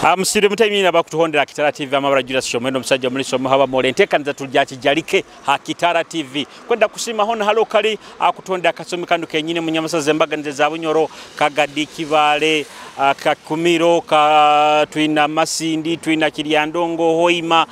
Musire mutaimina abakutuhondera Kitara TV amabara Julius Shomeno omusajja muri somo haba mole enteekaniza tulya kijalike ha Kitara TV kwenda kusima hona halo kali akutonda akasomi kanu kenyine munyamasaza embaganize za Bunyoro Kagadi Kibale Kakumiro ka twina Masindi twina Kiryandongo Hoima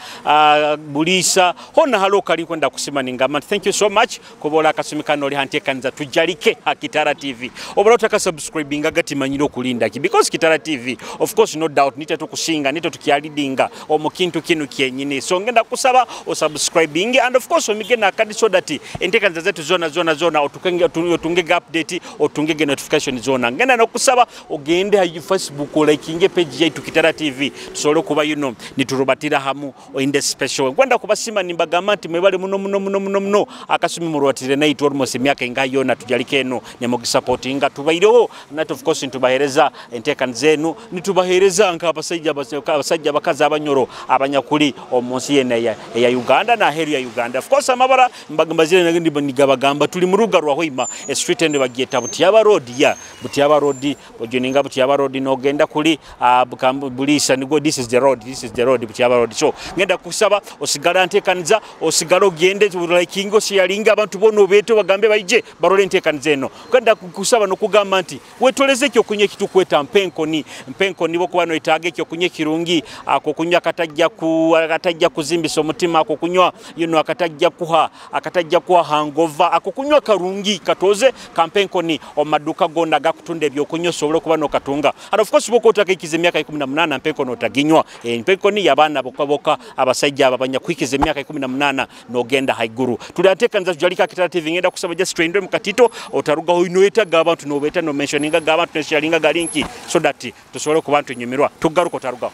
Bulisa hona halo kali kwenda kusima ningama. Thank you so much kubola akasumi kanu oli hanteekaniza tujalike ha Kitara TV obola otaka subscribing agati manyiro kulinda ki because Kitara TV of course no doubt nite tukusinga nito tukyalidinga omukintu kinu kyenyini. So ngenda kusaba o subscribing and of course omigena akadi so that enteekaniza zetu zona zona zona otungege update otungege notification zona. Ngenda nokusaba ogende ha Facebook likinge page yaitu Kitara TV tusobole kuba you know niturubatira hamu in the special. Ngenda kubasima nimbagamba nti mwebale muno muno muno muno muno akasumi murubatire naitu almost emyaka enga yona tujalike eno nemugissupportinga tubaireho nat of course nitubahereza enteekaniza zenu nitubahereza nka abasajja abakazi abanyoro abanyakuli omunsi yene ya Uganda na heru ya Uganda. Of course amabara mbagambazire nigabagamba tuli mu ruga rwa Hoima street endo bagyeta Butiaba Road ya Butiaba Road ojoninga Butiaba Road nogenda kuli Bulisa nigo this is the road, this is the road Butiaba Road. So ngenda kusaba osigala nteekaniza osigala ogende likingo sharinga abantu bono beto bagambe baije barole nteekaniza eno. Ngenda kusaba nokugamba nti wetoleze ekyo kunye kitukweta mpenkoni mpenkoni bokuba noitage ekyo kunye kirungi ako kunywa akatajja kuzimbisa omutima ako kunywa you know akatajja kuha hangova ako kunywa karungi katoze kampenkoni omaduka gonna gakutunda ebyokunywa osobole kuba nokatunga. And of course boko otaka emyaka 18 mpenkoni otaginywa mpenkoni yabaana boka abasajja abanya kuikiza emyaka 18 nogenda haiguru. Tuliateekaniza tujalika Kitara TV ngenda kusaba just trendwe mukatito otarugaho inoetaga abantu nobeta no mentioninga abantu nesharinga galinki so that tusobole kuba ntunyumirwa tugaruka otarugaho.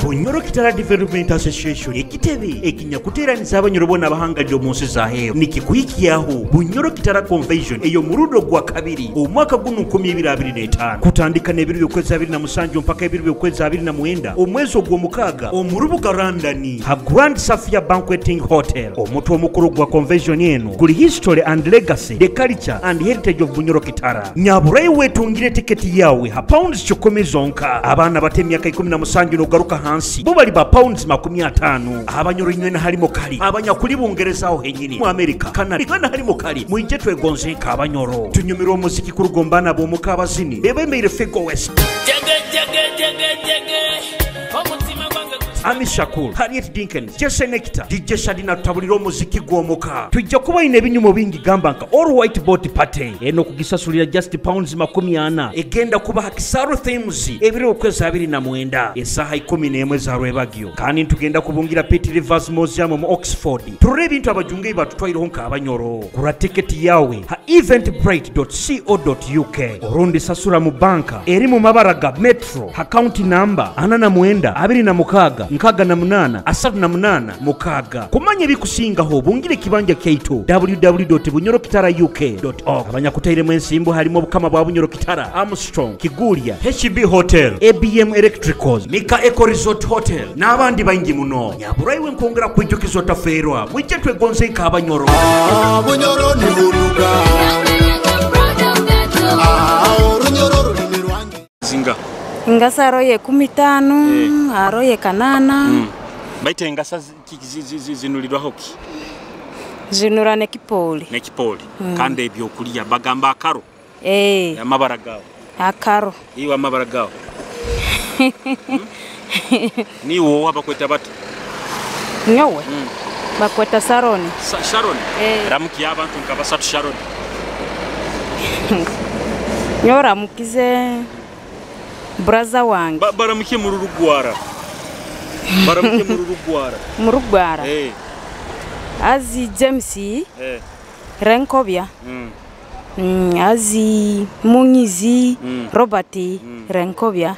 Bunyoro Kitara Development Association ekitebe ekinyakuteeraniza abanyoro bona abahangalire omu nsi za heeru nikikuhikiyaho Bunyoro Kitara Convention eyo murudo gwa kabiri omwaka guno 2025 kutandika n'ebiro by'okwezi 27 mpaka ebiro by'okwezi 29 omwezi ogw'omukaaga omu rubuga London ha Grand Safia Banqueting Hotel. Omutwe omukulu gwa convention eno guli History and Legacy, the Culture and Heritage of Bunyoro Kitara. Nyaburayi wetungire tiketi yawe ha pounds 10 zonka. Abaana bato emyaka 17 n'ogaruka hansi bo bali ba pounds 50. Abanyoro inywena harimo kali abanyakuli bungerezaho henyini mu America Canada inywena harimo kali mwije twegonze nka abanyoro tunyumirwa omuziki kurugombana bomuka abazini bebemeire Fego West Ami Shakur, Harriet Dinkins, Jesse Nectar, DJ Shadina tutabulira omuziki gw'omuka. Tujja kuba ine ebinyumo bingi gamba nka All White Boat Party eno kugisasulira just pounds 40 egenda kuba Hakisaru Themes ebiro okwezi 29 esaha 11 za rwebagyo. Kandi tugenda kubungira Pitt Rivers Museum mu Oxford turore ebintu abajunge batutwaireho nka abanyoro. Gura tiketi yawe ha eventbrite.co.uk orundi sasura mu banka eri mu mabara ga Metro account number 49 26 68 38 6. Kumanya ebikusingaho bungire kibanja kyaitu www.bunyorokitarauk.org. Abanyakutairemu ensimbu harimo obukama bwa Bunyoro Kitara, Armstrong, Kiguria, HB Hotel, ABM Electricals, Mika Eco Resort Hotel n'abandi baingi muno. Nyaburaiwe nkongera kwijukiza otaferwa mwije twegonze nka abanyoro. Bunyoro ni buruga. Zinga Ingasa aroye 15 aroye 8. Baite ingasa zinulirwaho ki? Zinura nekipoli. Nekipoli. Kandi ebyokulya bagamba akaro. Amabara gawo. Akaro. Iwe amabara gawo. Ni wowe bakweta bata? Nyowe. Bakweta Saroni. Sharon. Ramuki abantu nkabasatu Sharon. Nyora mukize braza wange. Baramukiye mu rugwara. Baramukiye mu rugwara. Mu rugwara. Azi James. Renkobia. Azi Mungizi Robert Renkobia.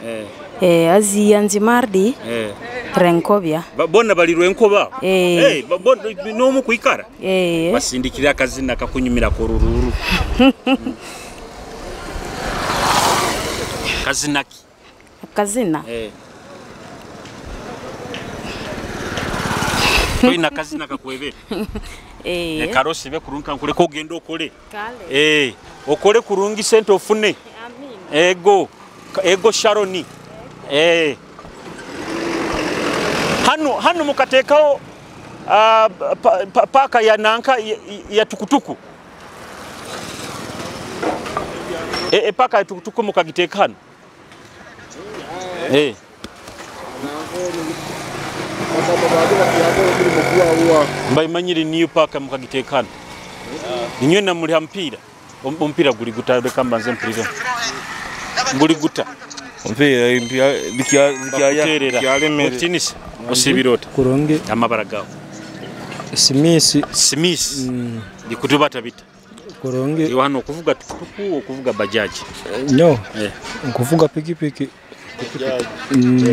Azi Anzimardi Renkobia. Bona bali Renkoba. Bona no kuikara. Basindikira akazina kakunyumira korururu. Kazina ki? Kazina. Toyina kazina kakwebe. Karosi be kurunka nkuleko ogenda okole. Okole kurungi sente ofune. Amina. Ego ego Sharoni. Hano mukatekao paka ya nanka ya tukutuku. Paka ya tukutuku mukagiteka hano. Mbaimanyire niyo paka mukagiteka hano. Ninywe na muri hampira. Ompira guli guta reka mbanze mpirire. Guli guta. Ompira bikya Tennis osibirota. Kurungi amabara gawo. Smith. Smith. Dikutubata bita. Kurungi. Iwa hano kuvuga tukutuku okuvuga bajaji. No. Nkuvuga pikipiki.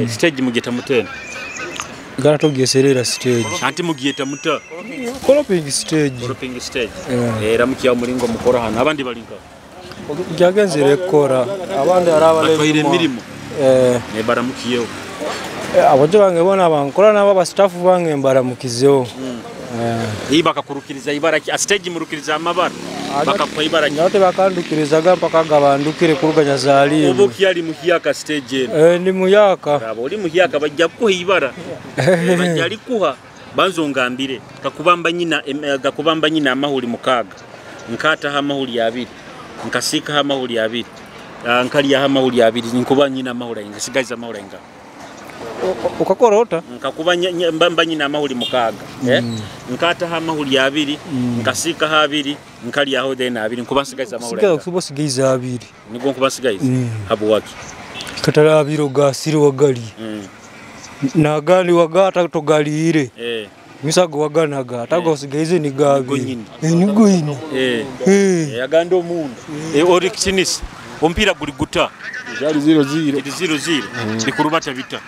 Stage mugeta mutena. Gara togeserera stage. Anti mugiyeta muta. Koloping stage. Koloping stage. Era mukiya mulingo mukora hano abandi balinka. Byagenzere kora abandi arabale mirimo. Ne baramukiyeho. Abajo bange bona bankora nabo ba staff bange mbaramukizeho. Iyi bakakurukiriza ibara ki stage murukiriza amabara. Bakakupa ibara ki. Nate bakandukirizaga mpaka gabandukire kuruganya zali. Obo kyali muhiyaka stage eno. Ndi muyaka. Abo oli muhiyaka bajja kuha ibara. Bajja likuha banzo ngambire kakubamba nyina gakubamba nyina amahuli mukaga. Nkata amahuli abiri. Nkasika amahuli abiri. Nkaliya amahuli abiri nkuba nyina amahuli ngasigaza amahuli nga. Ukakorota nkakuba mbamba nyina amahuli mukaga. Nkata amahuli abiri nkasika abiri nkaliyaho then abiri nkuba nsigaza amahuli. Sigaza kuba sigaza abiri. Niko nkuba sigaza. Habu waki. Katala abiro gasiri wagali. Nagali wagata togaliire. Misago waganaga atago sigaize ni gabi. Nigo nyini. Yaganda omundu. Ori kitinisi. Ompira guli guta. Yali 0-0. 0-0. Likurubata bita.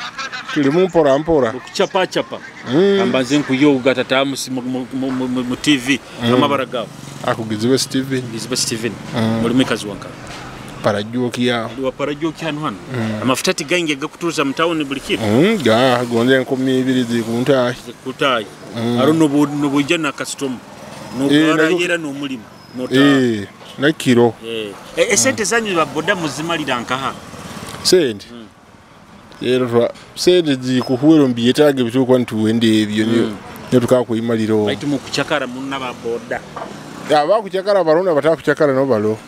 Tuli mu mpora mpora. Kuchapa chapa. Ambanze nkuyoga tatamu mu TV amabara gawo. Akugiziwe Steven. Giziwe Steven. Muri mikazi wanka. Parajoki ya. Wa parajoki hano hano. Amafuta tigange gakutuza mtawuni buli kiro. Ga gonze enkomi ibiri zikuntayi. Zikutayi. Aro nobujja na customer. No yera no mulimo. Nota. Na kiro. Esente zanyu ba boda muzimalira nkaha. Sente. Yero sente zikuhuwero mbiyetage bituko ntuwende ebyo niyo tukakuyimaliro. Baitu mu kuchakara munna ba boda. Ya ba kuchakara barona batakuchakara no balo.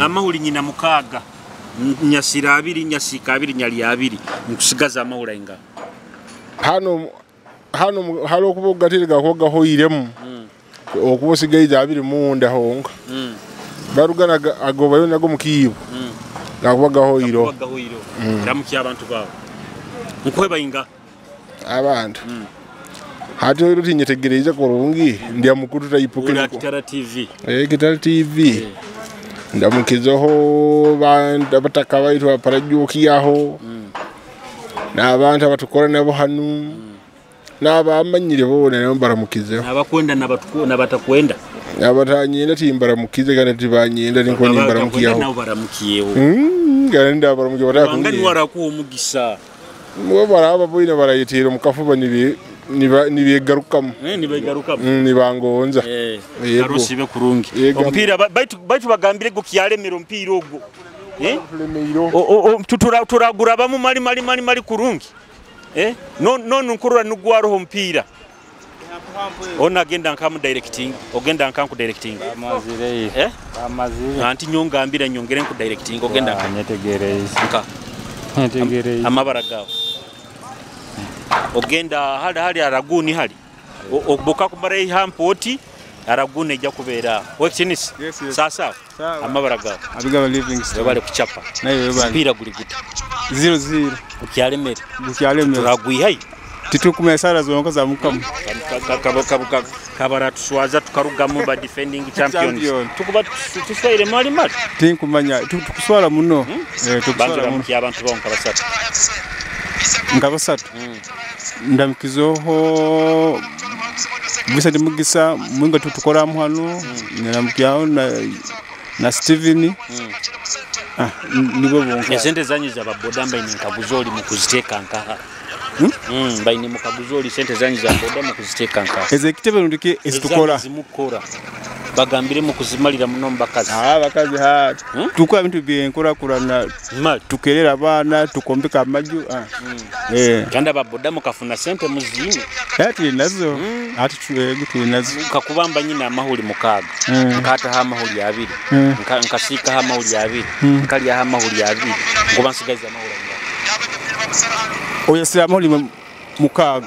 Amahuli nyina mukaga. Nyasira abiri nyasika abiri nyali abiri nkusigaza amahula inga. Hano halo kubogatirega ko gahoiremu. Okubosigaiza abiri munda honga. Barugana agobayo nago mukiyibo. Nakubaga hoiro. Ramukiya abantu bawo. Nkweba inga abantu. Hati hoiro tinyetegereza kurungi ndiya mukuru tayipoke. Kitara TV. Kitara TV. Ndamukizoho bantu abataka baitu aparajuki aho. N'abantu abatukora nabo hanu. N'abamanyire bona nabo baramukizeho. Abakwenda n'abatakwenda. Abatanyenda timbaramukize kandi tibanyenda niko nimbaramukiyeho. Nabo baramukiyeho. Ngenda baramukiye batakungiye. Bangani warakuwa omugisa. Mwe baraba boina barayitira mukafuba nibigarukamu. Nibigarukamu. Nibangonza. Arusibe kurungi. Ompira baitu bagambire go kyalemera ompira ogwo. Turagura bamu mali mali mali mali kurungi. No nkurura nugwaroho mpira. Ona agenda nkamu directing, ogenda nkanku directing. Amazire. Amazire. Anti nyonga ambira nyongere nku directing ogenda nka. Nyetegereze. Nka. Nyetegereze. Amabara gawo. Ogenda hali araguni hali. Oboka kumara hampoti araguni ejja kubeera. Wekitinisi. Yes. Sasa. Amabara gawo. Abiga Livingstone. Bale kuchapa. Naye bale. Mpira guli guta. 0-0. Ukyalemera. Ukyalemera. Turagwihayi. Titukume sara zonka za mukamu. Kabara tuswaza tukarugamu ba defending champions. Tukuba tuswaire mali mali. Tinkumanya tukuswala muno. Tukuswala muno. Abantu bonka basatu. Nga basatu. Ndamukizoho Vincent Mugisa mwinga tutukora hano ndamukiyaho na Steven. Nibo bonka. Esente zanyu za babodamba ni nkaguzoli mu kuziteka nkaha. Baine mukaguzo oli sente zanyu za boda mukuziteeka nka Ezekitebe rundiki ezitukora. Zimukora. Bagambire mukuzimalira muno mbakazi. Bakazi ha. Tukora bintu byenkurakurana. Tukerera abaana, tukombeka amaju. Kandi ababoda mukafuna sente muziine. Tuli nazo. Ati tuli nazo. Kakubamba nyina amahuli 6. Nkataha amahuli 2. Nkasika amahuli 2. Nkalya amahuli 2. Ngoba nsigaza amahuli 2. Oya si amahuli 6.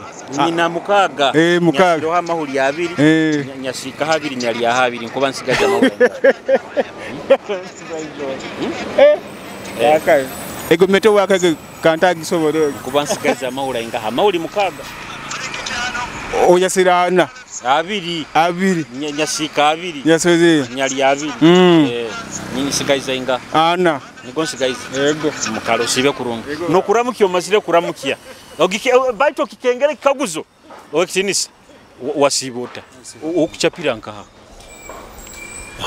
Nyina 6. 6. Nyasiroha amahuli 2. Nyasika 2 nyalya 2 nkoba nsigaza amahuli 2. Ego meto waka kanta gisobore. Kuba nsigaza amahuli ingaha amahuli 6. Oya sirana 2. 2. Nyasika 2. Nyasoze. Nyalya 2. Nsigaza inga. 4. Niko nsigaza. Ego. Mukalo sibe kurungi. Nokuramukia omazire kuramukia. Ogike baito kikengere kikaguzo. Okitinisa wasibota. Okuchapira nkaha.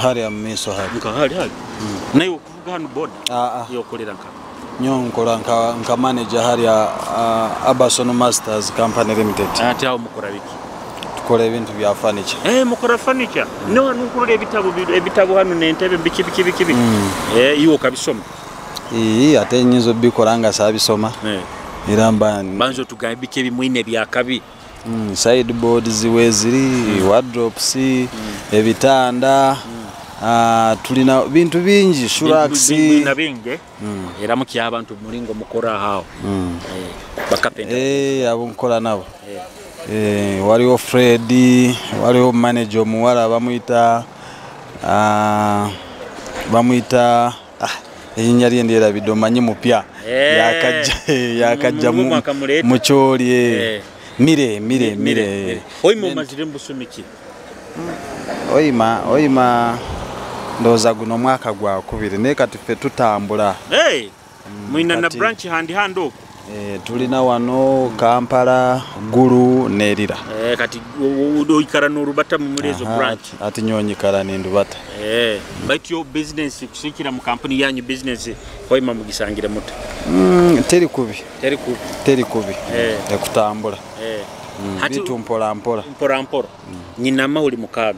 Hari amiso hari. Nka hari hari. Naye okuvuga hano boda. Yokolera nka. Nyonkora nka manager hari Abason Masters Company Limited. Ate awo mukora biki? Tukora ebintu bya furniture. Mukora furniture. No nukurora ebitabo hano n'entebe biki biki biki. Iwo kabisoma. Ate nyizo bikora nga sabisoma. Iramba banzo tugambe biki ebimwine bya kabi. Sideboards weziri, wardrobes, ebitanda. Tulina bintu bingi, shuraks bintu bingi. Era mukiya abantu mulingo mukora hao. Bakapenda. Abo nkola nabo. Waliwo Freddy, waliwo manager omuwala bamuyita erinnya lye ndyerabidde omanyi mupya. Yakajja mu kyoli. Mire. Oyima omazire mbusumiki. Oyima ndowooza guno mwaka gwa 2 naye kati ffe tutambula. Mwina na branch handi handi okwo. Tulina wano Kampala, Gulu n'Erira. Kati oikara n'orubata mu muri ezo branch. Ati nyonyikara n'endubata. Baitu yo business kusikira mu company yanyu business oyima mugisangire muta. Teri kubi. Teri kubi. Ekutambula. Bitu mpola mpola. Mpola mpola. Nyina amahuli 6.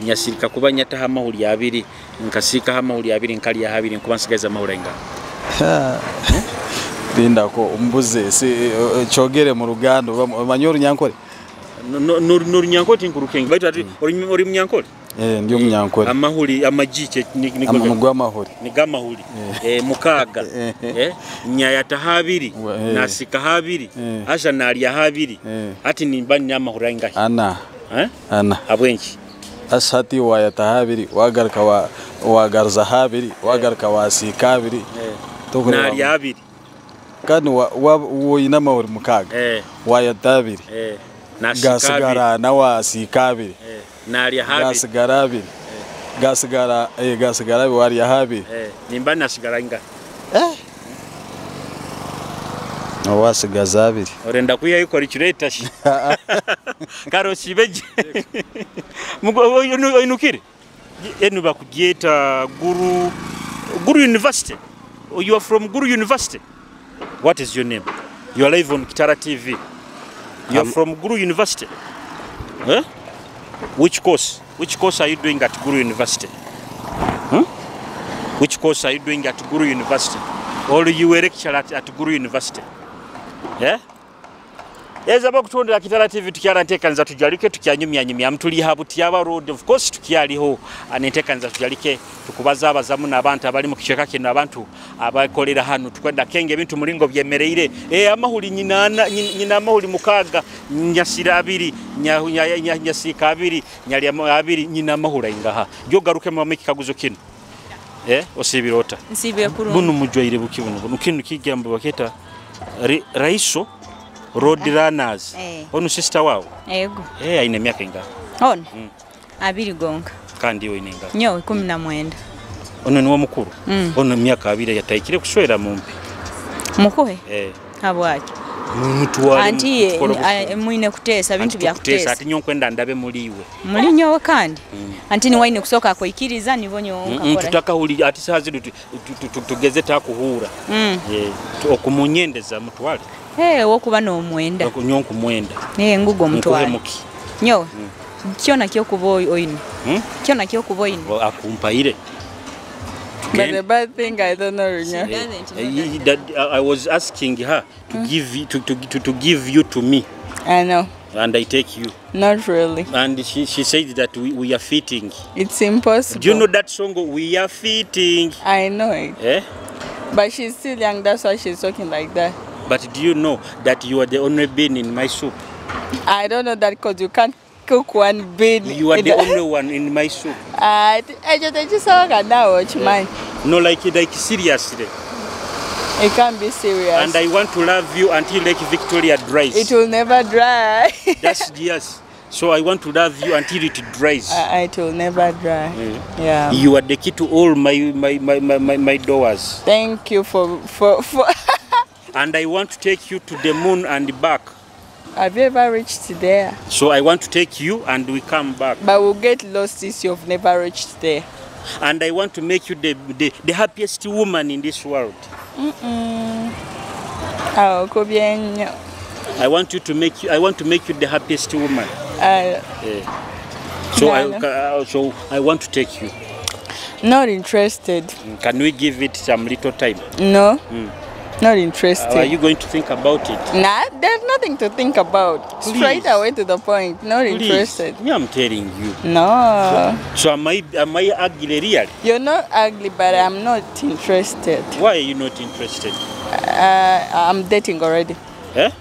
Nyasirika kuba nyataha amahuli 2, nkasika amahuli 2, nkalya 2, nkuba nsigaza amahuli inga. Lindako umbuze kyogere mu Luganda omanyi Orunyankole? No Runyankole tinkurukenga baitu ati ori Munyankole? Ndi Omunyankole. Amahuli amajiche ni amahuli. Ni gamahuli. 6. Nyayataha 2, nasika 2, aja nalya 2. Ati nimba nyamahuli ingahi? 4. 4. Abwenki. Asati wayataha 2, wagaruka wagaruza 2, wagaruka wasika 2. Nalya 2. Kandi woyina amahuri 6. Wayata 2. Gasigara na wasika 2. Nalya 2. Gasigara 2. Gasigara gasigara warya 2. Nimba nasigara inga. Wasigaza 2. Orenda kuya calculator shi. Karo sibeje. Mugo oinukire. Enu bakugyeta Guru University. You are from Guru University. What is your name? You are live on Kitara TV. You are from Guru University. Huh? Which course? Which course are you doing at Guru University? Which course are you doing at Guru University? Or you were lecturer at Guru University? Yeah? Eza bakutondera Kitara TV tukyara ntekanza tujalike tukyanyumya mtuli Habutyaba Road of course tukyaliho anentekanza tujalike tukubaza abazamu n'abantu abali mu kicheka kino abantu abakolera hano tukwenda kenge ebintu mulingo byemereire amahuli nyina amahuli 6 nyasira 2 nyasika 2 nyalya 2 nyina amahula ingaha jo garuke mu kikaguzo kino osibirota nsibye kurungi bunu mujwaire buki buno kino kigambo baketa raiso Road runners. Onu sister wao? Ego. Aine miaka inga? Ono. 2 gonga. Kandi iwe ine inga? Nyowe 19. Ono niwe mukuru? Ono miaka 2 yataikire kuswera mumpi. Mukuhe? Habwaki? Mutwale. Anti mwine kuteesa bintu bya kuteesa. Ati nyonkwenda ndabe muliwe. Muli nyowe kandi. Anti ni waine kusoka kuikiriza nivo nyowe nkakora. Tutaka huli ati sazi tugeze takuhura. Okumunyendeza mutwale. Wokuba n'omwenda. Nyonku mwenda. Ngugo mutwale. Nyowe. Kyona kyo kuboy oini. Kyona kyo kuboy oini. Akumpaire. But the bad thing I don't know. I was asking her to give you, to give you to me. I know. And I take you. Not really. And she said that we are fitting. It's impossible. Do you know that song? We are fitting. I know it. Eh? But she's still young. That's why she's talking like that. But do you know that you are the only bean in my soup? I don't know that because you can't cook one bean. You are the only one in my soup. No, like seriously. It can't be serious. And I want to love you until Lake Victoria dries. It will never dry. That's yes. So I want to love you until it dries. It will never dry. Yeah. You are the key to all my doors. Thank you for. And I want to take you to the moon and back. Have you ever reached there? So I want to take you and we come back. But we'll get lost if you've never reached there. And I want to make you the happiest woman in this world. I want you to make you. I want to make you the happiest woman. So no. So I want to take you. Not interested. Can we give it some little time? No. Not interested. Are you going to think about it? Nah, there's nothing to think about. Please. Straight away to the point. Not Please. Interested. Me, I'm telling you. No. So am I ugly really? You're not ugly, but I'm not interested. Why are you not interested? I'm dating already. Eh?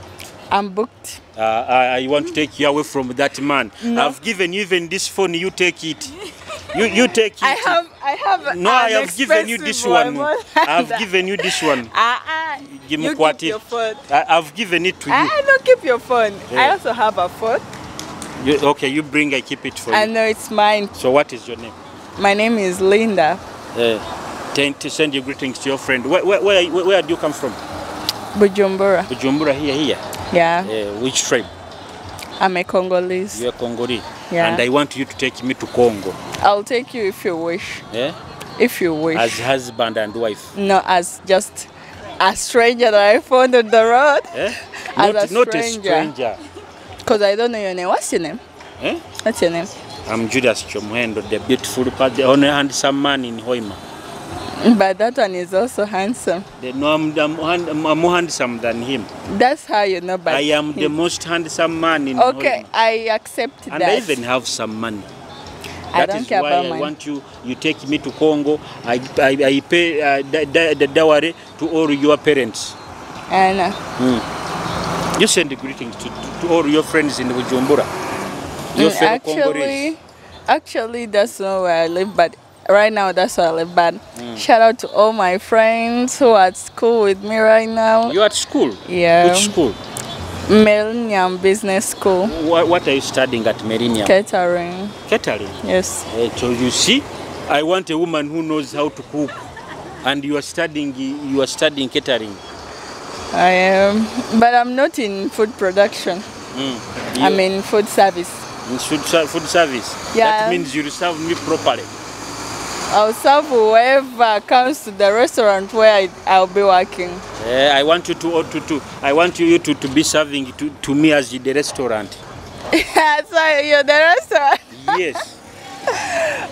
I'm booked. I want to take you away from that man. No. I've given you even this phone. You take it. You take it. I have. No, I have given you this one. I've given you this one. You keep your phone. I've given it to you. I don't keep your phone. Yeah. I also have a phone. Okay, you bring. I keep it for you. I know it's mine. So what is your name? My name is Linda. To send your greetings to your friend. Where do you come from? Bujumbura. Bujumbura, here. Yeah. Which tribe? I'm a Congolese. You're Congolese. Yeah. And I want you to take me to Congo. I'll take you if you wish. Yeah? If you wish. As husband and wife. No, as just a stranger that I found on the road. Eh? As Not a stranger. Because I don't know your name. What's your name? Eh? What's your name? I'm Julius Kyomuhendo, the beautiful, the only handsome man in Hoima. But that one is also handsome. No, I'm more handsome than him. That's how you know. But I am the most handsome man in Hoima. Okay, I accept that. And I even have some money. I don't care about money. That is why I want you. You take me to Congo. I pay the dowry to all your parents. I know. You send the greetings to all your friends in Bujumbura. Your fellow Congolese. Actually, that's not where I live, but right now that's where I live. But shout out to all my friends who are at school with me right now. You're at school? Yeah. Which school? Millennium Business School. What are you studying at Millennium? Catering. Catering? Yes. So you see, I want a woman who knows how to cook, and you are studying catering. I am, but I'm not in food production. I'm in food service. In food service? Yeah. That means you serve me properly. I'll serve whoever comes to the restaurant where I'll be working. I want you to be serving to me as the restaurant. So you're the restaurant? Yes.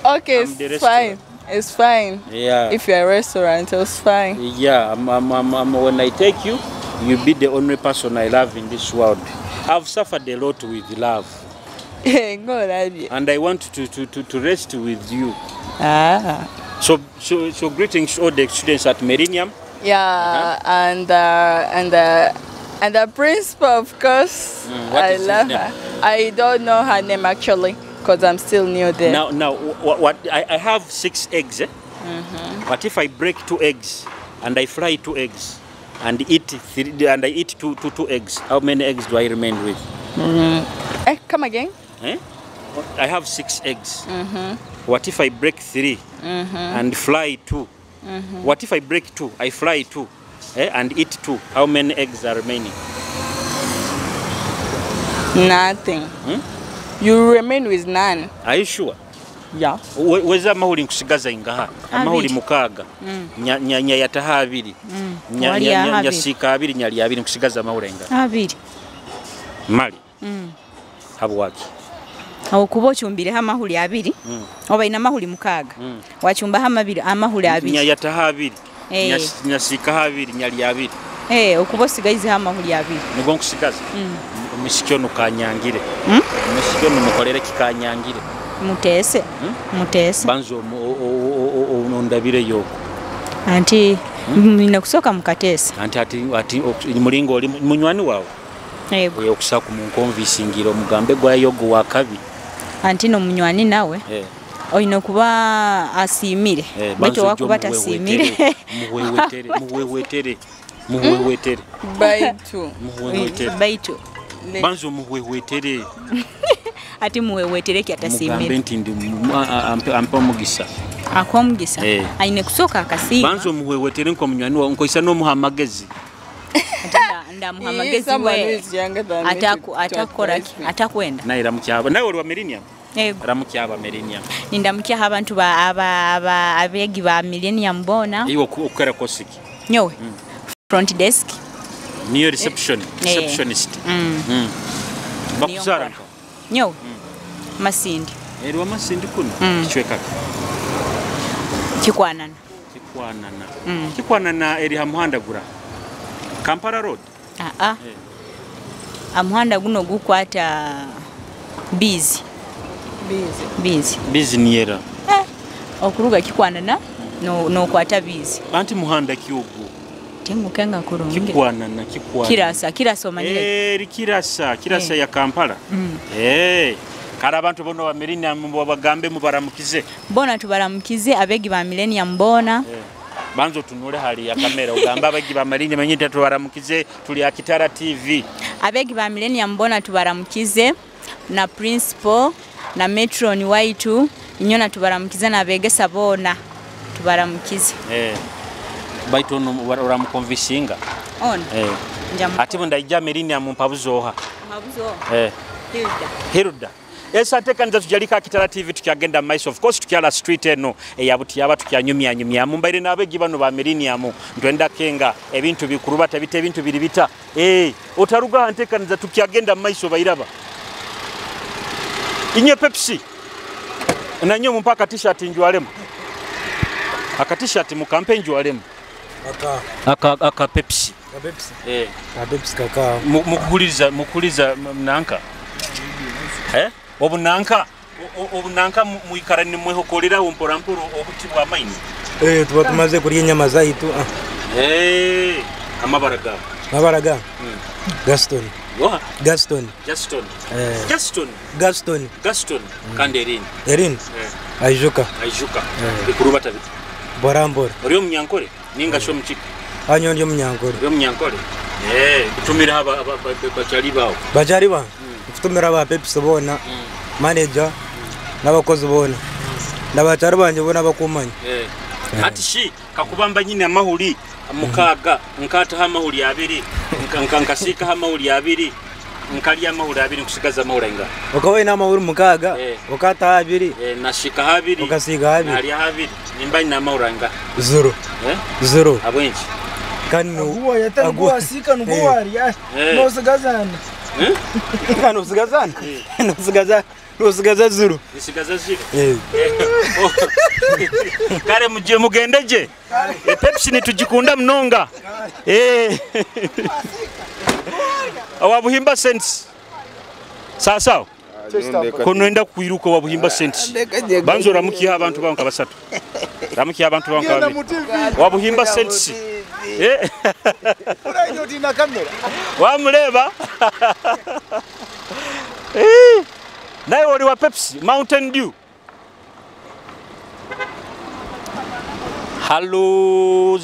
Okay, it's fine. It's fine. Yeah. If you're a restaurant, it's fine. Yeah, I'm, when I take you, you'll be the only person I love in this world. I've suffered a lot with love. And I want to rest with you. Ah. So greetings to all the students at Millennium. Yeah, and the principal, of course. I love her. I don't know her name actually, because I'm still new there. Now, what I have 6 eggs. Eh? But if I break 2 eggs and I fry 2 eggs and eat 3, and I eat two eggs, how many eggs do I remain with? Come again? Eh? I have 6 eggs. What if I break 3 and fly 2? What if I break 2? I fly 2 and eat 2. How many eggs are remaining? Nothing. You remain with none. Are you sure? Yeah. Weza amahuri nkusigaza ingaha? Amahuri mukaaga. Nyayataha abiri. Nyasiika abiri, nyali abiri, nkusigaza amahuri ingaha? Abiri. Mali. Habwaki? Okuba okyumbireho amahuri abiri, oba ina amahuri mukaaga. Wachumbaho amahuri abiri. Nyayataha abiri. Nyasiika abiri, nyali abiri. Okuba osigaizeho amahuri abiri. Nigwo nkusigaza? Omusiki ono kanyangire. Omusiki ono mukolere kikanyangire. Mutese. Mutese. Banzo ondabire yoko. Anti nina kusoka mukatese. Anti ati mulingo oli munywani wawe. Yego. Okusaka munkonvisingira omugambe gwa yogo wakabi. Anti no munywani nawe. Oyina kuba asimire. Baitu wakuba tasimire. Muwewetere, muwewetere. Muwewetere. Baitu. Muwewetere. Baitu. Banzo muwewetere. Ati muwewetere ki atasimire. Mugambe nti ndi ampa omugisa. Akwa omugisa. Aine kusoka akasima. Banzo muwewetere nko munywani wawe nkoisa n'omuha amagezi. Ndamuha amagezi we. Atakora atakwenda. Naye ramukyaba. Nawe oli wa Millennium? Yego. Ramukyaba Millennium. Nindamukia abantu ba abegi ba Millennium bona. Iwe okukora kosiki. Nyowe. Front desk. Niyo reception, receptionist. Bakuzara nka. Nyowe. Masindi. Eri Masindi kuno. Kichweka. Kikwanana. Kikwanana. Kikwanana eri ha muhanda gura. Kampala Road. Amuhanda guno gukwata busy. Busy. Busy niera. Okuruga kikwanana no kwata busy. Anti muhanda kiugu. Tingukenga kurungi. Kikwanana, kikwanana. Kirasa, kirasa omanyire. Eri kirasa, kirasa ya Kampala. Kara abantu bono ba Millennium bagambe mubaramukize. Bona tubaramukize abegi ba Millennium bona. Banzo tunule hali ya kamera ogamba abegi ba Millennium nyinyi tubaramukize tuli Akitara TV. Abegi ba Millennium bona tubaramukize na principal na matron waitu inyona tubaramukize na abegesa bona tubaramukize. Baitu ono oramukonvisinga. On. Ati ndaija Millennium mpabuzoha. Mpabuzoha. Hilda. Hilda. Esa nteekaniza tujalika Akitara TV tukyagenda maiso, of course tukyala street eno eya Butiyaba tukyanyumya nyumya mumbaire n'abegi bano ba Millennium ntwenda kenga ebintu bikurubata bite ebintu biri bita otaruga nteekaniza tukyagenda maiso bairaba inye Pepsi nanyo mumpaka t-shirt njwalemu aka t-shirt mukampe njwalemu aka Pepsi ka Pepsi ka Pepsi kaka mukuliza nanka obunanka obunanka muikara ni mwehokolera mpora mporo obuti bwa maini tuba tumaze kurya inyama zaitu amabara ga amabara ga Gaston Yoha Gaston Gaston Gaston Gaston Gaston kandi Erin Erin Aijuka Aijuka bikuruba tabiti Borambora ori omunyankore ninga sho muchika anyo ndi omunyankore ori omunyankore kutumira aba bachali bawo bachali ba kutumira ba Pepsi bona manager n'abakozi bona n'abachali banje bona bakumanya ati shi kakubamba nyine amahuri mukaga nkata amahuri abiri nkasika amahuri abiri nkalya amahuri abiri nkusigaza amahuri inga ukawe na amahuri mukaga ukata abiri nashika abiri ukasiga abiri nalya abiri nimba ina amahuri inga zero zero abwenki kanu agwa asika nuguwari no sigazana kanu sigazana no sigaza no sigaza zero nisigaza zero kare muje mugendeje Pepsi nitujikunda mnonga awabuhimba sense sasa kono kwiruka wabuhimba sense banzo ramukiha abantu banka basatu ramukiha abantu banka babiri wabuhimba sense wamuleba naye oli wa Pepsi Mountain Dew. Hello,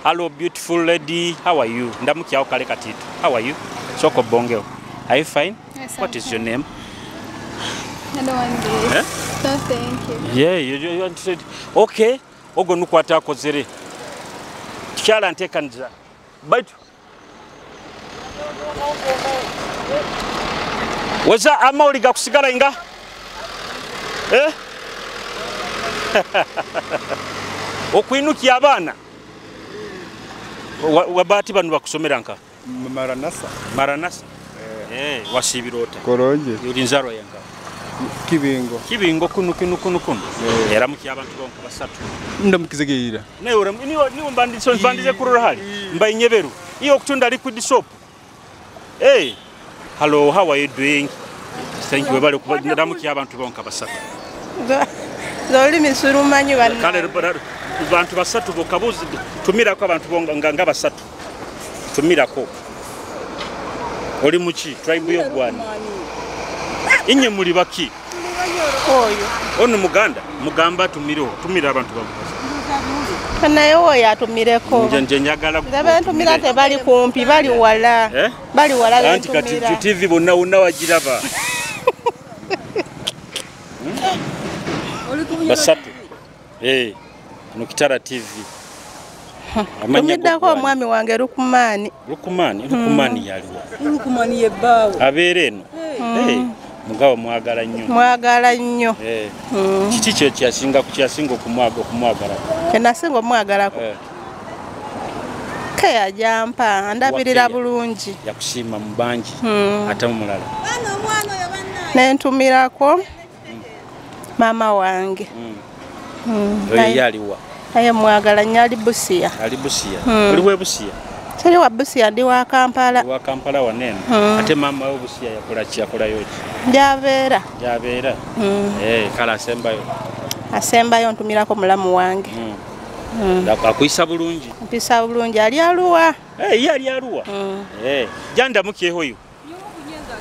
hello beautiful lady, how are you? Ndamukiao kale katitu. How are you? Soko bongeo. Are you fine? Yes, what I'm is fine. Your name? I don't want this. Eh? No, thank you. Yeah, you want to say okay. Ogo nukwata akozere. Kyala ntekanza. Baitu. Weza amauli gakusigala inga? Eh? Okwinukia abaana. Wabati banu bakusomera nka? Maranasa. Maranasa. Eh, wasibirota. Koronje. Ulinzaro yanga. Kibingo. Kibingo kunu kunu kunu kunu. Era muki abantu bonka basatu. Ndamukizegeira. Naye ora niwo mbandizo mbandize kurora hali. Mba inyeberu. Iyo okutunda liquid soap. Hey. Hello, how are you doing? Thank you. Bali ndamuki abantu bonka basatu. Zoli misurumanyi bana. Kale bantu basatu bokabuzi tumirako abantu bonga nga basatu. Tumirako. Oli muki tribe yo gwana. Inye muli baki. Oyo. Ono muganda mugamba tumiro tumira abantu bamukazi. Naye oyo atumireko. Nje njagala. Nze ntumira tebali kumpi bali wala. Eh? Bali wala anti kati TV bonna wonna wagiraba. Basatu. Eh. No Kitara TV. Tumiddako omwami wange Lukumani. Lukumani, Lukumani yaliwa. Lukumani ye bbaawe. Abeera eno. Eh. Mugabo mwagala nnyo. Mwagala nnyo. Eh. Kiki kye kyasinga kyasinga okumwaga okumwagala? Kye nasinga omwagalako. Keya jampa andabirira bulungi. Yakusiima mu bangi ate mu mulala. Nentumirako mama wange. Oyo yaliwa. Aye mwagala nnyo ali Busia. Ali Busia. Oli we Busia? Teri wa Busia ndi wa Kampala. Wa Kampala wanene. Ate mama we Busia yakola ki yakolayo ki? Jabeera. Jabeera. Eh, kala asembayo. Asembayo ntumirako mulamu wange. Akuyisa bulungi. Mpisa bulungi ali aluwa. Eh, ye ali aluwa. Eh, janda mukyeho yo.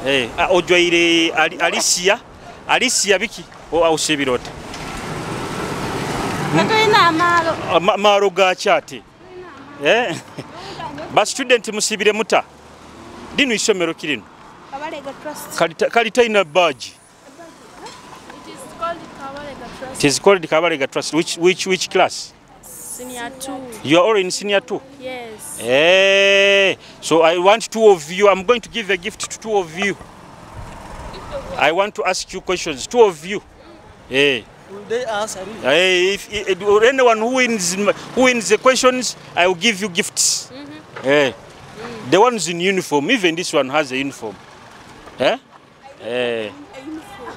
Eh, ojwaire Alicia, Alicia biki o ausibirota. Katulina amalo. Amalo gakyate. Eh? Ba student musibire muta. Dinu isomero kirino. Kabalega Trust. Kalita ina badge. It is called Kabalega Trust. It is called Kabalega Trust. Which class? Senior 2. You are all in senior 2? Yes. Eh. So I want two of you. I'm going to give a gift to two of you. I want to ask you questions. Two of you. Eh. Will they answer it? Hey, if anyone who wins the questions, I will give you gifts. Hey. The ones in uniform, even this one has a uniform. Eh? Eh.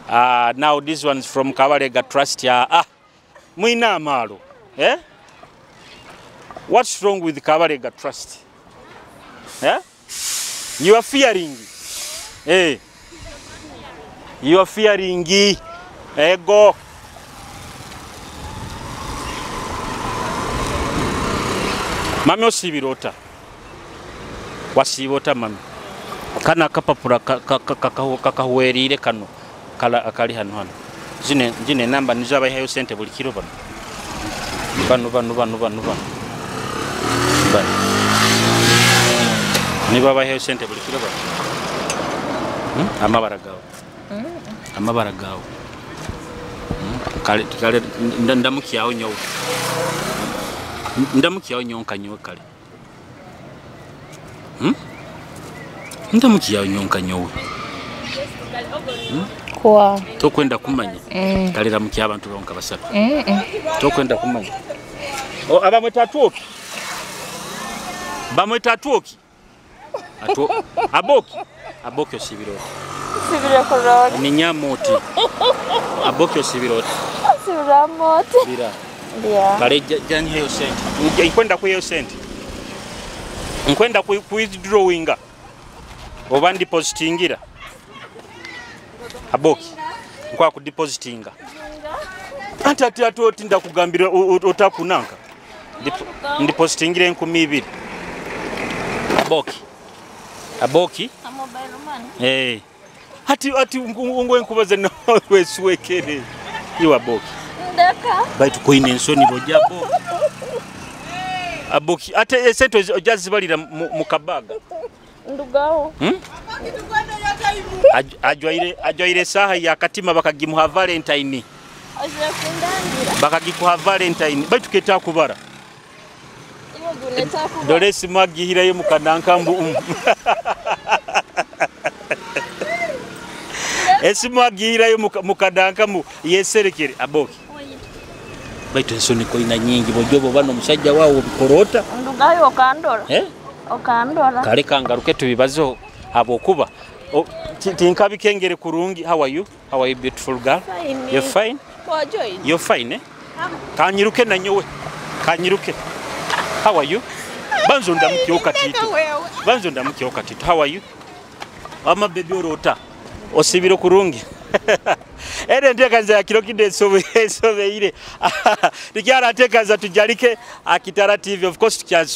Now this one's from Kabalega Trust. Yeah. Ah, mwina amalo. Eh? What's wrong with Kabalega Trust? Eh? You are fearing. Eh. You are fearing. Eh, go. Mami osibirota. Wasibota mami. Kana akapapura kakahwerire kano kala akali hano hano. Zine namba nizo abayihayo sente buli kiro bano. Bano bano bano bano bano. Bano. Nibo abayihayo sente buli kiro bano. Amabara gawo. Amabara gawo. Kale kale ndamukyawo nyowe. Ndamukyawo nyonka nyowe kale. Ndamukyawo nyonka nyowe. Kwa. Tokwenda kumanya. Kalera mukya abantu bonka basatu. Tokwenda kumanya. O abamweta atuoki. Bamweta atuoki. Ato aboki. Aboki osibiroti. Sibira korona. Ni nyamoti. Aboki osibiroti. Sibira moti. Bira. Yeah. Kale jani heyo sente. Nkwenda ku heyo sente. Nkwenda ku withdrawinga. Oba depositingira. Aboki. Nkwa ku depositinga. Ati ati ati otinda kugambira otakunanka. Ndipositingira 2000. Aboki. Aboki. Mobile money. Eh. Ati ati ngwe nkubaza na weswekere. Iwa aboki. Ndaka. Baitu kuine ensoni bojabo. Aboki ate esente ojazibalira mu kabaga. Ndugawo. Ajwaire saha ya katima bakagimuha Valentine. Bakagikuha Valentine. Baitu keta kubara. Dolesi mwagihirayo mukananka mbu. Esimu agiirayo mukadankamu yeserekere aboki. Baitu ensoni koina nyingi bojobo bano omusajja waawe obikorota. Ndugayo okandora. Eh? Okandora. Kale kangaruke tubibazo abokuba. Tinkabikengere kurungi. How are you? How are you, beautiful girl? Fine. You're fine? You're fine, eh? Kanyiruke na nyowe. Kanyiruke. How are you? Banzo ndamukyo katito. Banzo ndamukyo katito. How are you? Ama baby orota. Osibiro kurungi. Ere ntekanza ya kiro kide sobeire. Tukyara ntekanza tujalike Akitara TV. Of course tukya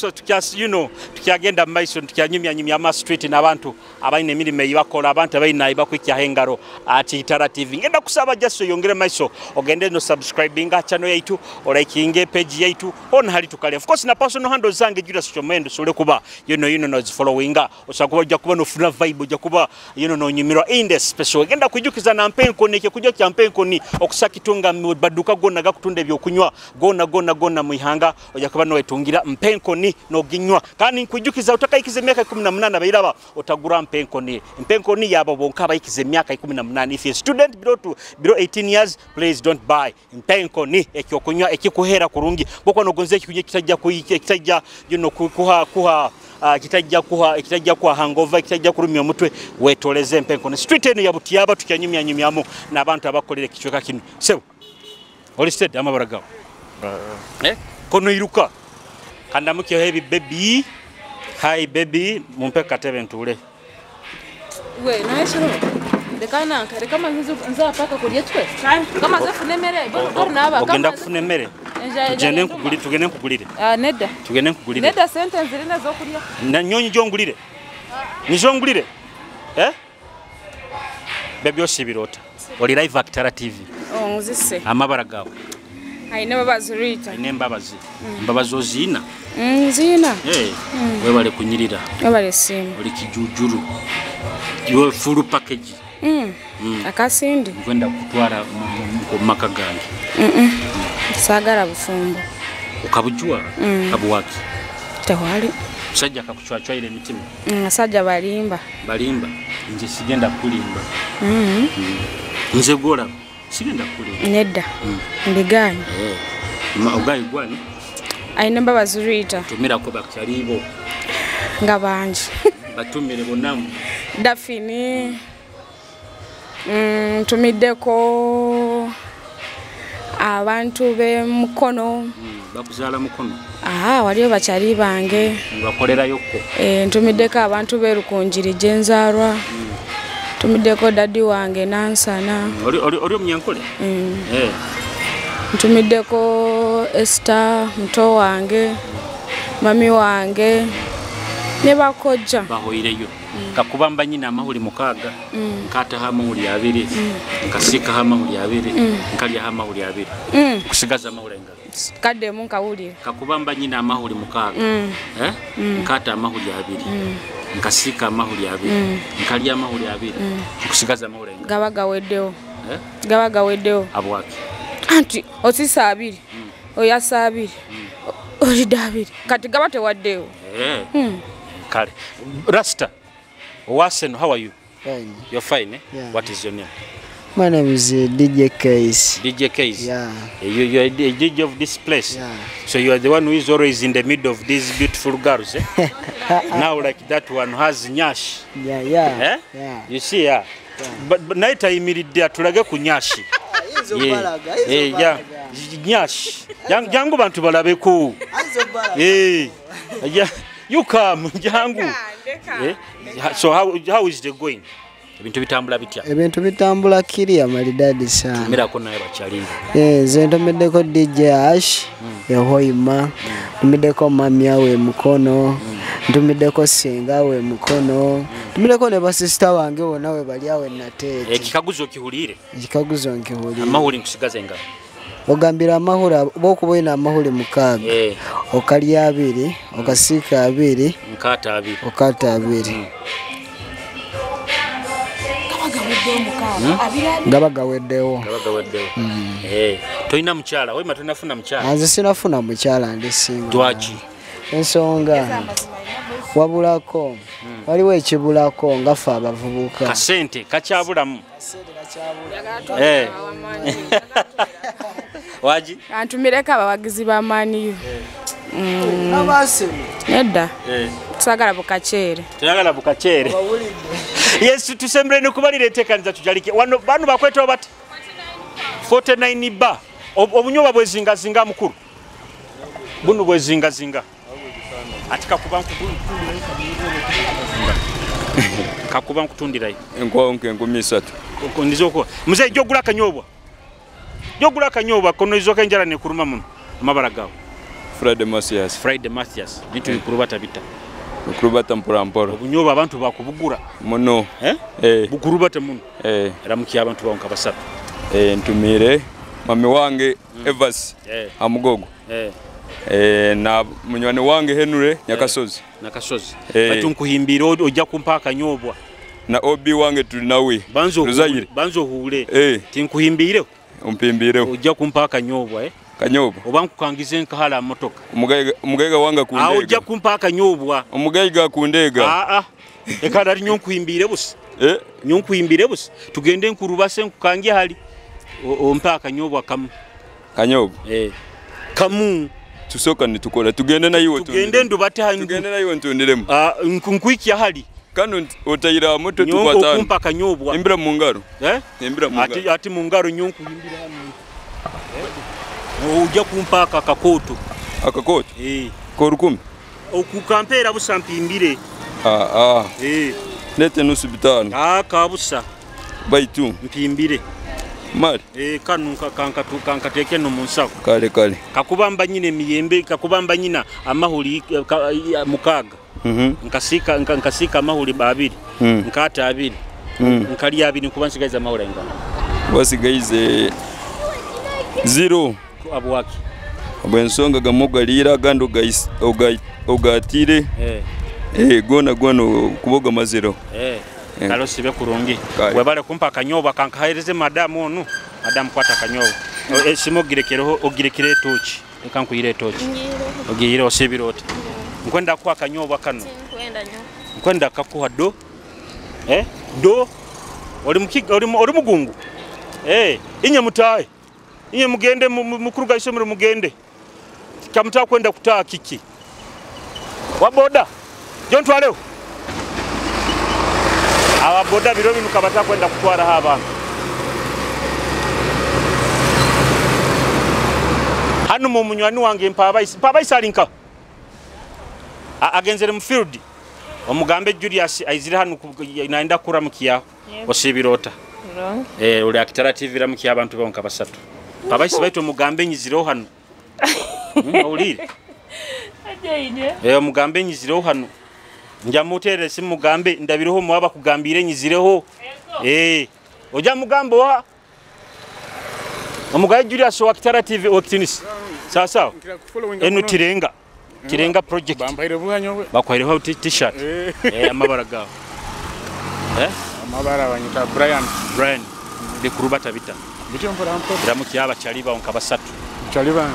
you know tukyagenda maiso tukyanyumya nyumya ama street n'abantu abalina emirimu eyibakola abantu abalina ibakwikya hengaro Akitara TV. Ngenda kusaba just yongere maiso ogende no subscribinga channel yaitu olikinge page yaitu on hali tukale. Of course na personal handle zange Julius Chomendo sole kuba you know no followinga osakuba ojja kuba no funa vibe ojja kuba you know no nyumirwa in the special. Ngenda kujukiza na mpenko neke kujja kya mpenko ni okusakitunga baduka gonna gakutunda ebyokunywa gonna gonna gonna muihanga ojja kuba no wetungira mpenko ni noginywa kandi nkujukiza utakaikize emyaka 18 bairaba otagura mpenko ni mpenko ni yabo bonka baikize emyaka 18. If you student below 18 years please don't buy mpenko ni ekyokunywa ekikuhera kurungi boko nogonze ekikunywa kitajja kitajja you know kuha kuha kitajja kuha kitajja kuha hangover kitajja kurumya omutwe wetoleze mpenko ni street eno ya Butiaba tukyanyumya nyumyamu n'abantu abakolera ekichweka kino. Sebo oli state amabara gawo kono iruka kandamukyo heavy baby. Hi baby, mumpe katebe ntule. We naye shiro dekana kare kama nza paka kulya twe kama zafune mere bor naba ogenda kufuna emmere tugende nkugulire tugende nkugulire nedda tugende nkugulire nedda sente nzirina zokulya na nyonyi jongulire nizongulire baby osibirota oli live Akitara TV. Nzise amabara gawe aine babazi Rita aine mbabazi mbabazi ozina nzina webale kunyirira webale simu oli kijujuru you full package. Akasindi ngenda kutwara mu maka gange. Sagara bufumbo ukabujua kabuwaki tewali musajja akakuchwachwa ile mitima. Asajja balimba balimba nje sigenda kulimba. Nze gola sigenda kulimba nedda mbiganye ogayi gwani aine mbabazi Rita tumira ko bakyalibo nga bangi batumire bonamu Dafini ntumiddeko abantu be Mukono bakuzala Mukono waliyo bakyali bange bakolerayo ko ntumiddeko abantu be Rukunjiri gye nzaalwa ntumiddeko daddy wange Nansana oli omunyankole ntumiddeko Esther muto wange mami wange ne bakojja bahoireyo kakubamba nyina amahuli mukaaga nkataha amahuli abiri nkasikaha amahuli abiri nkalyaha amahuli abiri nkusigaza amahuli engalo kaddemu nkawulira kakubamba nyina amahuli mukaaga nkata amahuli abiri nkasika amahuli abiri nkalya amahuli abiri nkusigaza amahuli engalo gaba gaweddewo gaba gaweddewo abwaki anti osisa abiri oyasa abiri olidde abiri kati gaba tewaddewo. Kale Rasta Wasen, how are you? Fine. You're fine, eh? Yeah. What is your name? My name is DJ Case. DJ Case? Yeah. You're a DJ of this place? Yeah. So you are the one who is always in the middle of these beautiful girls, eh? Now like that one has nyash. Yeah, yeah. Eh? Yeah. You see, yeah. But naye tayimiridde atulage ku nyashi. Yeah. Nyash. Jangu bantu balabeko. Yeah. You come, jangu. So how is it going? Ebintu bitambula bitya? Ebintu bitambula kiriya malidadi sana. Tumirako naye bakyaliwo. Nze ntomeddeko DJ Ash ehoima, ntumiddeko mami awe Mukono, ntumiddeko senga we Mukono, ntumiddeko ne basisita wange bonna we bali awe Nateete. Ekikaguzo kihuliire? Ekikaguzo nkihuliire. Amahuli nkusigaza engalo. Ogambira amahuli bokuba olina amahuli mukaaga okalya abiri okasiika abiri nkata abiri okata abiri gaba gaweddewo. Tolina mukyala wema tonafuna mukyala? Nze sinafuna mukyala ndi single. Lwaki? Ensonga wabulako waliwo ekibulako nga ffe abavubuka. Kasente kakyabulamu. Waji? Antumireko abawagizi ba Man U. Nedda. Tusagala bukacheere. Tuyagala bukacheere. Yes, tusembere nikubalira enteekaniza tujalike. Wano bano bakwetwa bati 49 ba. Obunyoba bwezingazinga mukuru. Bunu bwezingazinga. Ati kakuba kakuba nkutundirayo. Enkonke enkumi isatu. Ndizoko. Mzee jogula kanyobwa. Jogula kanyobwa kono izoka enjala nekuruma muno. Amabara gawo. Friday Mathias. Friday Mathias. Bintu bikurubata bita. Bikurubata mpora mpora. Obunyoba abantu bakubugura. Muno. Eh? Bukurubata muno. Eh. Ramukiya abantu bawo nkabasatu. Ntumire mami wange Evas Amugogo. Na munywani wange Henry Nyakasozi. Nyakasozi. Batu nkuhimbira ojja kumpa akanyobwa. Na obi wange tulinawe. Banzo huule. Tinkuhimbireho. Umpimbireho. Ojja kumpa akanyobwa Kanyobwa. Oba nkukangize nkahala motoka. Omugaiga wange kundega. Ojja kumpa akanyobwa. Omugaiga kundega. Eka nali nyo busa. Nyo busa. Tugende nkurubase nkukangie hali. Ompa akanyobwa kamu. Kanyobwa. Kamu. Tusoka nitukora tugende na iwe tugende ndubate hali tugende na iwe ntundiremu nkuikia hali kano otayira moto tukwatana okumpa kanyobwa imbira mu ngaro imbira mu ngaro ati mu ngaro nyonku imbira hano ujja kumpa akakoto akakoto ko 10 okukampera busa mpimbire lete nusu 5 kabusa baitu mpimbire mali kanu kankateke no munsawo kale kale kakubamba nyine miyembe kakubamba nyina amahuli mukaga nkasika nkasika amahuli babiri nkata abiri nkali abiri nkuba nsigaiza amahuli ingana wasigaize 0 abwaki abwensonga gamugalira gando ogatire gona gono kuboga mazero Kalo sibe kurungi. Webale kumpa kanyoba kankahereze madamu onu. Madamu kwata kanyoba. Simo girekereho ogirekere tochi. Eka nkuyire tochi. Ogiyire osibire oti. Nkwenda kwa kanyoba kano. Nkwenda kakuha do. Do. Oli oli mugungu. Inye mutaye. Inye mugende mukuru isomero mugende. Kamuta kwenda kutaa kiki. Waboda. John twaleo. Ababoda biro binu kabata kwenda kutwara haba. Hano mu munywani wange mpabaisi. Mpabaisi alinka. Agenzere mu field. Omugambe Julius aizire hano naenda kuramukiya. Osibirota. Uli akitara TV ramukiya abantu bonka basatu. Mpabaisi baitu omugambe nyizireho hano. Owulire. Omugambe nyizireho hano. Njamutere simugambe ndabireho mwaba kugambire nyizireho. Oja mugambo wa Omugaye Julius wa Kitara TV wa Kitinis. Sawa sawa. Enu Tirenga. Tirenga project. Bakwaireho t-shirt. Amabara gawo. Amabara banyita Brian. Brian. Bikurubata bita. Ramukiya abachali bawo nkabasatu. Chaliba.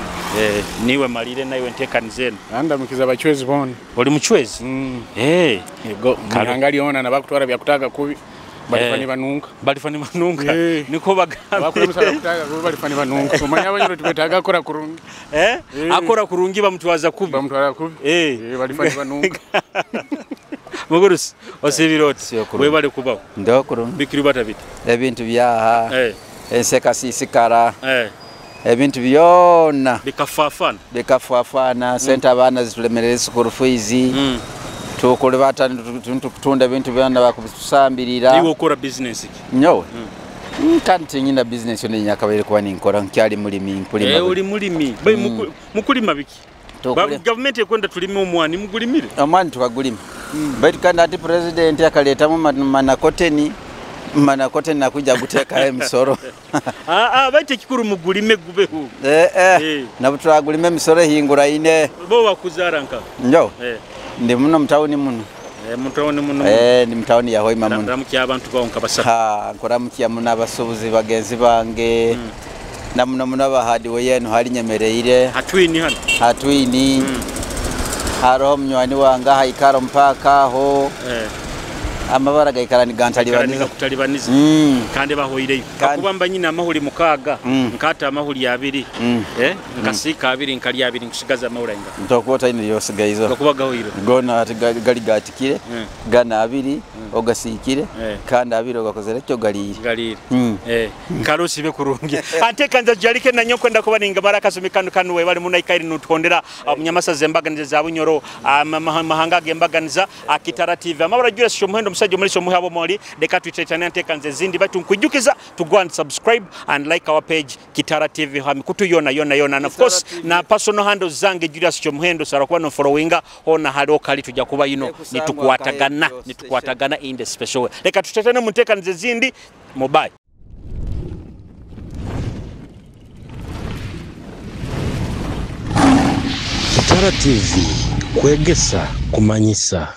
Niwe malire naiwe ntekanizeni. Anda mukiza bachwezi boni. Oli muchwezi? Ego mwangali ona na bakutwara byakutaga kubi. Balifani banunka. Balifani banunka. Niko bagambe. Bakulemesa kutaga kubi balifani banunka. Omanya abanyoro tubetaga akora kurungi. Akora kurungi bamutwaza kubi. Bamutwara kubi. Balifani banunka. Mugurusi osibiroti. Webale kubawo. Ndo kurungi. Bikiri batabita. Ebintu byaha. Enseka sisikara. Ebintu byona bikafafana bikafafana sente abaana zitulemerera school fees tukole batani tukutunda ebintu byona bakutusambirira. Iwe okora business ki? Nyowe kanti nyina business yona nyakabaire kuba ninkora nkyali mulimi nkulima. Oli mulimi mukulima biki? Government ekwenda tulime omwani mugulimire. Omwani tukagulima. Baitu kandi ati president akaletamu manakoteni Manakoteni nakuja guteka emisoro. Baite kikuru mugulime gubeho. Na butulagulime emisoro hingura ine. Bo bakuzara nka. Njo. Ndi muno mtawuni muno. Mutawuni muno. Ndi mtawuni ya Hoima muno. Ndamukiya abantu bawo nkabasatu. Nkoramukiya muno abasubuzi bagenzi bange. Na muno muno abahadi we yenu hali nyemereire. Hatwini hano. Hatwini. Haroho munywani wange ahaikara mpaka aho. Amabara gaikara nigantalibaniza. Kutalibaniza. Kandi bahoireyo. Kakuba mba nyina amahuri 6, nkata amahuri 2, nkasika 2, nkalya 2, nkusigaza amahuri ainga. Ntokuba taine yosigaizo. Gakuba gahoire. Gona ati gali gatikire, gana 2 ogasikire, kandi 2 ogakozere kyo galiire. Galiire. Karusi be kurungi. Ate kanza jalike na nyoko kwenda kuba ninga baraka somikanu kanu we bali munaikairi nutondera munyamasaza embaganiza za Bunyoro mahanga gembaganiza Kitara TV. Amabara jura sho muhendo musajja omuliso muhabo moli leka tuitetane ntekanze zindi batu nkwijukiza to go and subscribe and like our page Kitara TV ha mikutu yona yona yona and of course TV. Na personal handles zange Julius Kyomuhendo sara kuba no followinga hona hali kali tujja kuba ino nitukwatagana in the special way. Leka tutetane mu ntekanze zindi mobile. Kitara TV kwegesa kumanyisa.